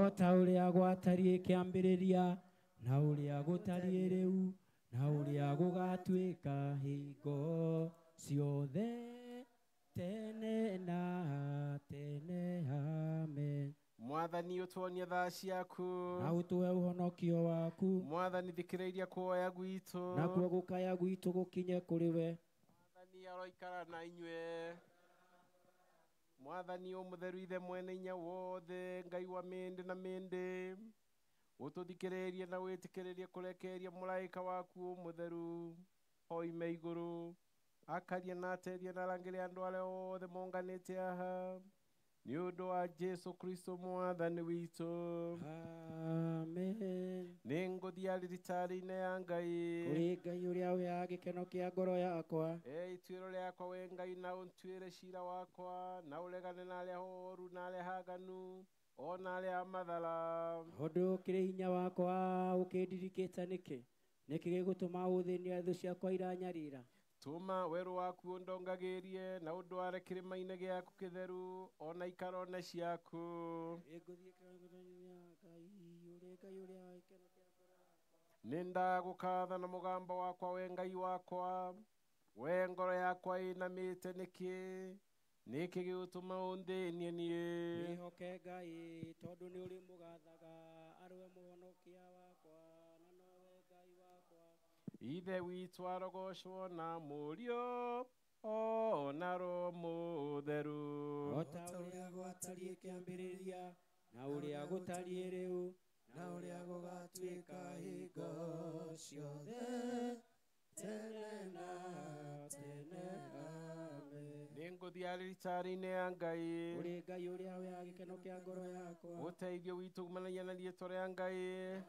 O ta ũrĩa gwatariĩ kĩambĩrĩria na ũrĩa gũtariĩ rĩu na ũrĩa gũgatuĩka hingo ciothe tene na tene. Amen. Mwathani ũtuonie tha ciaku na ũtũhe ũhonokio waku. Mwathani thikĩrĩria kuoya gwitũ nakuo gũkaya gwitũ gũkinye kũrĩ we. Mwathani aroikara na inyuĩ. Mwathani ũmũtheru ithe mwene inya wothe Ngai wa mĩndĩ na mĩndĩ ũtũthikĩrĩrie na wĩtĩkĩrĩrie kũrekeria mũraika waku mũtheru oime igũrũ akarie na ateithie na arangĩre andũ arĩa othe monganĩte aha nĩ ũndũ wa Jesu Kristo mwathani witũ. Amen. Nĩ ngũthiĩ ariritari-inĩ ya Ngai kũrĩ Ngai ũrĩa ũheaga gĩkeno kĩa ngoro yakwa. E ituĩro rĩakwa we Ngai na ũntuĩre cira wakwa na ũregane na arĩa horu na arĩa haganu ona arĩa mathara. Tondũ ũkĩrĩ hinya wakwa ũkĩndirikĩte nĩkĩ? Nĩkĩ gĩgũtũma ũthĩnie thũ ciakwa iranyarira? Tũma werũ waku ũndongagĩrie na ũndware kĩrĩma-inĩ gĩaku kĩtheru ona ikarone ciaku. Nĩngũthiĩ kĩrĩma-inĩ ya Ngai ũrĩ Ngai ũrĩa wa gĩkeno kĩa ngoro yakwa. Nĩ ndagũkatha na mũgambo wakwa we Ngai wakwa we ngoro yakwa ĩnamĩte nĩkĩ? Nĩkĩ gĩgũtũma ũnthĩnie niĩ? Wĩhoke Ngai tondũ nĩ ũrĩmũgathaga arĩwe mũhonokia wakwa na nowe Ngai wakwa. Ithe witũ arogocwo na Mũriũ o na Roho Mũtheru. O ta ũrĩa gwatariĩ kĩambĩrĩria na ũrĩa gũtariĩ rĩu na ũrĩa gũgatuĩka hingo ciothe tene na tene. Amen. Nĩ ngũthiĩ ariritari-inĩ ya Ngai ũrĩ Ngai ũrĩa ũheaga gĩkeno kĩa ngoro yakwa. Ũteithio witũ umanagia na rĩĩtwa rĩa Ngai.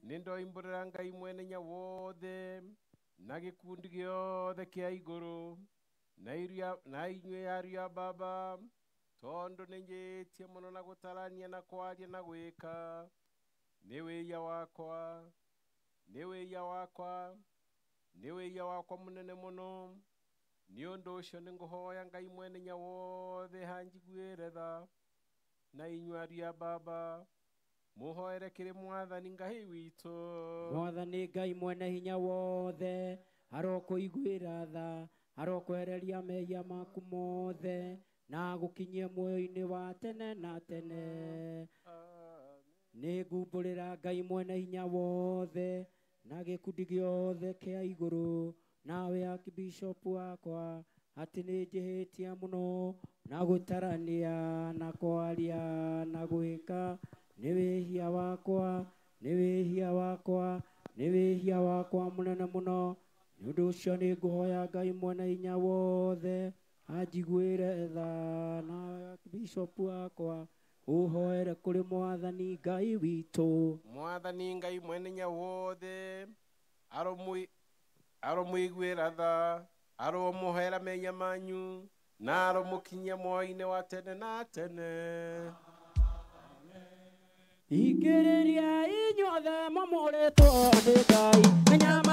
Nĩ ndoimbũrĩra Ngai mwene hinya wothe na gĩkundi gĩothe kĩa igũrũ na inyuĩ ariũ a Baba tondũ nĩ njĩtie mũno na gũtarania na kwaria na gwĩka. Nĩ wĩia wakwa, nĩ wĩia wakwa, nĩ wĩia wakwa mũnene mũno. Nĩ ũndũ ũcio nĩ ngũhoya Ngai mwene hinya wothe anjiguĩre tha na inyuĩ ariũ a Baba mũhoere kĩrĩ Mwathani Ngai witũ. Mwathani Ngai mwene hinya wothe arokũiguĩra tha arokwehereria mehia maku mothe na agũkinyie muoyo-inĩ wa tene na tene. Nĩ ngumbũrĩra Ngai mwene hinya wothe na gĩkundi gĩothe kĩa igũrũ nawe Archbishop wakwa atĩ nĩ njĩhĩtie mũno na gũtarania na kwaria na gwĩka. Nĩ wĩhia wakwa, nĩ wĩhia wakwa, nĩ wĩhia wakwa mũnene mũno. Nĩ ũndũ ũcio nĩ ngũhoya Ngai mwene hinya wothe anjiguĩre tha nawe Archbishop wakwa ũhoere kũrĩ Mwathani Ngai witũ. Mwathani Ngai mwene hinya wothe aromũiguĩra tha aromũhera mehia manyu na aromũkinyia muoyo-inĩ wa tene na tene. Ikĩrĩria inyuothe mwamũrĩtwo nĩ Ngai.